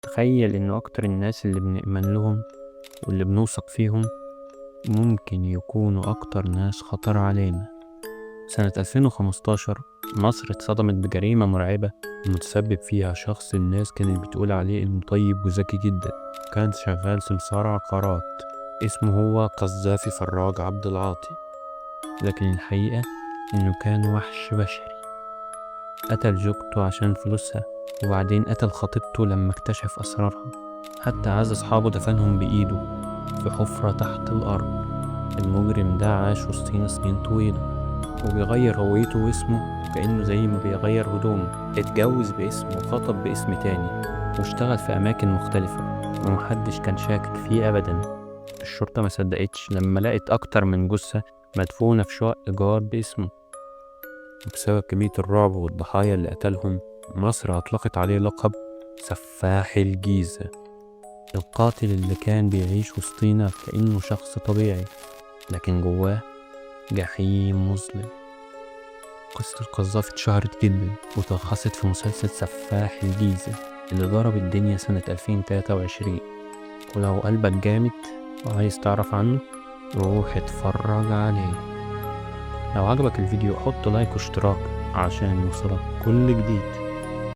تخيل إنه أكتر الناس اللي بنأمن لهم واللي بنوثق فيهم ممكن يكونوا أكتر ناس خطر علينا. سنة 2015 مصر اتصدمت بجريمة مرعبة متسبب فيها شخص الناس كانت بتقول عليه إنه طيب وذكي جدا، كان شغال سمسار عقارات، اسمه هو قذافي فراج عبد العاطي، لكن الحقيقة إنه كان وحش بشري. قتل زوجته عشان فلوسها، وبعدين قتل خطيبته لما اكتشف أسرارها، حتى عز أصحابه دفنهم بإيده في حفرة تحت الأرض. المجرم ده عاش وسطينا سنين طويلة، وبيغير هويته واسمه كأنه زي ما بيغير هدومه. اتجوز باسم وخطب باسم تاني، واشتغل في أماكن مختلفة، ومحدش كان شاكك فيه أبدا. الشرطة ما صدقتش لما لقت أكتر من جثة مدفونة في شقق إيجار باسمه. وبسبب كمية الرعب والضحايا اللي قتلهم، مصر أطلقت عليه لقب سفاح الجيزة، القاتل اللي كان بيعيش وسطينا كأنه شخص طبيعي، لكن جواه جحيم مظلم. قصة القذافي اتشهرت جدا وتلخصت في مسلسل سفاح الجيزة اللي ضرب الدنيا سنة 2023. ولو قلبك جامد وعايز تعرف عنه روح اتفرج عليه. لو عجبك الفيديو حط لايك واشتراك عشان يوصلك كل جديد.